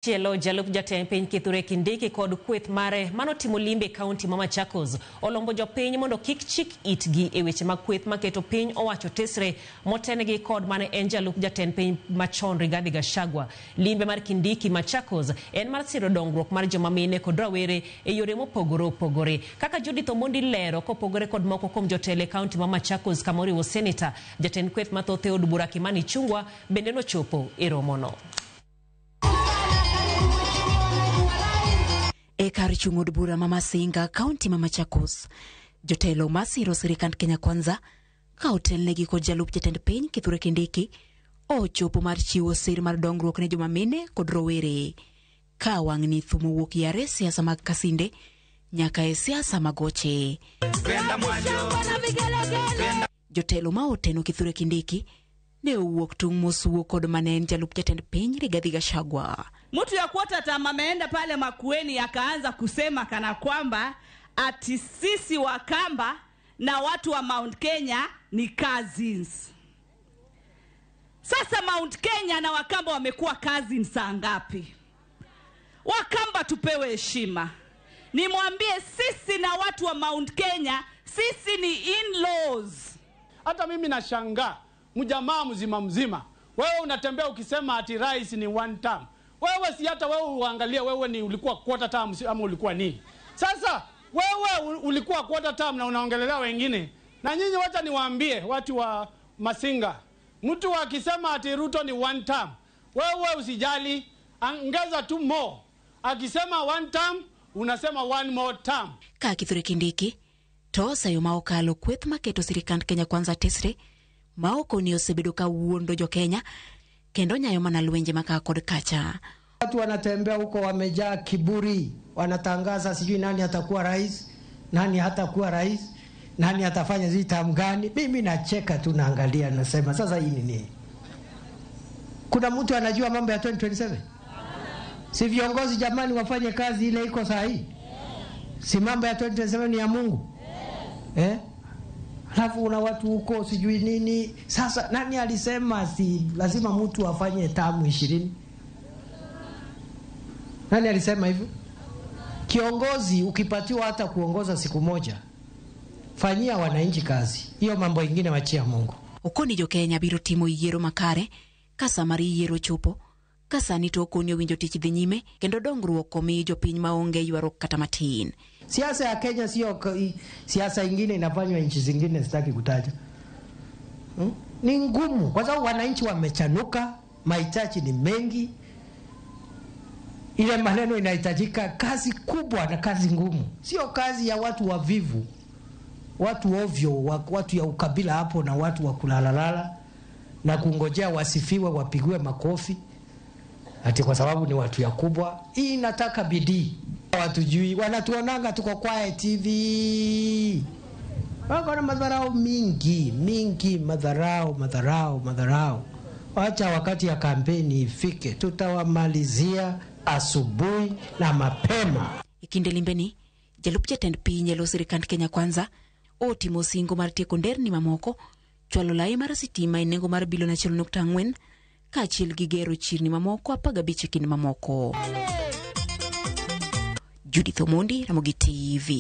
Chielo jalup jatend piny Kithure Kindiki kod kweth mare manotimo limbe e kaunti ma Machakos olombo jopiny mondo kik chik itgi e weche mag kweth maketo piny owacho tesre motenegi kod mane en jalup jatend piny machon Rigathi Gachagua. Limbe mar Kindiki Machakos en mar siro dongruok mar joma mine kod rawere e yore mopogore opogore. Kaka Judith Omondi lero kopogore kod moko kuom jotelo e kaunti ma Machakos kama oriwo seneta, jatend kweth mathoth e od bura Kimani Ichung'wa bende nochopo e romono. E kar chung' od bura ma Masinga, kaunti ma Machakos, jotelo ma siro sirikand Kenya Kwanza ka otelnegi kod jalup jatend piny Kithure Kindiki ochopo mar chiwo sir mar dongruok ne joma mine kod rowere. Ka wang'ni thum owuok yare siasa mag kasinde nyaka e siasa mag oche. Jotelo ma oteno Kithure Kindiki ne owuok tung' mosuo kod mane en jalup jatend piny Rigathi Gachagua. Mtu ya quarter term ameenda pale Makueni akaanza kusema kana kwamba ati sisi Wakamba na watu wa Mount Kenya ni cousins. Sasa Mount Kenya na Wakamba wamekuwa cousins saa ngapi? Wakamba tupewe heshima. Nimwambie sisi na watu wa Mount Kenya, sisi ni in-laws. Hata mimi nashangaa mjamaa mzima mzima, wewe unatembea ukisema ati rais ni one term. Wewe si hata wewe uangalie wewe ni ulikuwa quarter term ama ulikuwa nini? Sasa wewe ulikuwa quarter term na unaongelelea wengine. Na nyinyi wacha niwaambie watu wa Masinga, mtu akisema ati Ruto ni one term, wewe usijali, ongeza tu more. Akisema one term, unasema one more term. Ka Kithure Kindiki to oseyo ma okalo kweth maketo sirikand Kenya Kwanza tesre ma okoni osebedo ka wuondo jo Kenya kendo nyayo mana lwenje maka kod kacha. Watu wanatembea huko wamejaa kiburi, wanatangaza sijui nani atakuwa rais, nani hatakuwa rais, nani atafanya sijui term gani. Mimi nacheka tu, naangalia, nasema sasa hii ni nini? Kuna mtu anajua mambo ya 2027? Si viongozi jamani wafanye kazi ile iko saa hii? Si mambo ya 2027 ni ya Mungu? Eh? Alafu una watu huko sijui nini. Sasa nani alisema si lazima mtu afanye term 20? Nani alisema hivyo? Kiongozi ukipatiwa hata kuongoza siku moja, fanyia wananchi kazi. Hiyo mambo ingine wachia Mungu. Okoni jo Kenya biro timo yiero makare ka sa mar yiero chopo ka sani to okoni owinjo tich dhi nyime kendo dongruok omi jopiny maonge ywaruok kata matin. Siasa ya Kenya sio siasa ingine inafanywa nchi zingine, sitaki kutaja. Ni ngumu kwa sababu wananchi wamechanuka, mahitaji ni mengi, ile maneno inahitajika kazi kubwa na kazi ngumu, sio kazi ya watu wavivu, watu ovyo, watu ya ukabila hapo na watu wa kulalalala na kungojea wasifiwe wapigiwe makofi ati kwa sababu ni watu ya kubwa. Hii inataka bidii. Watujui, wanatuonanga tuko quiet TV. Wako na madharau mingi mingi, madharau madharau madharau. Wacha wakati ya kampeni ifike, tutawamalizia asubuhi na mapema. E kinde limbeni, jalup jatend piny e lo sirikand Kenya Kwanza otimo singo mar tieko nderni mamoko, chwalo lai mar sitima e nengo mar bilion 1.4 kaachiel gi gero chirni mamoko 15 e kind mamoko. Judith Omondi, Ramogi TV.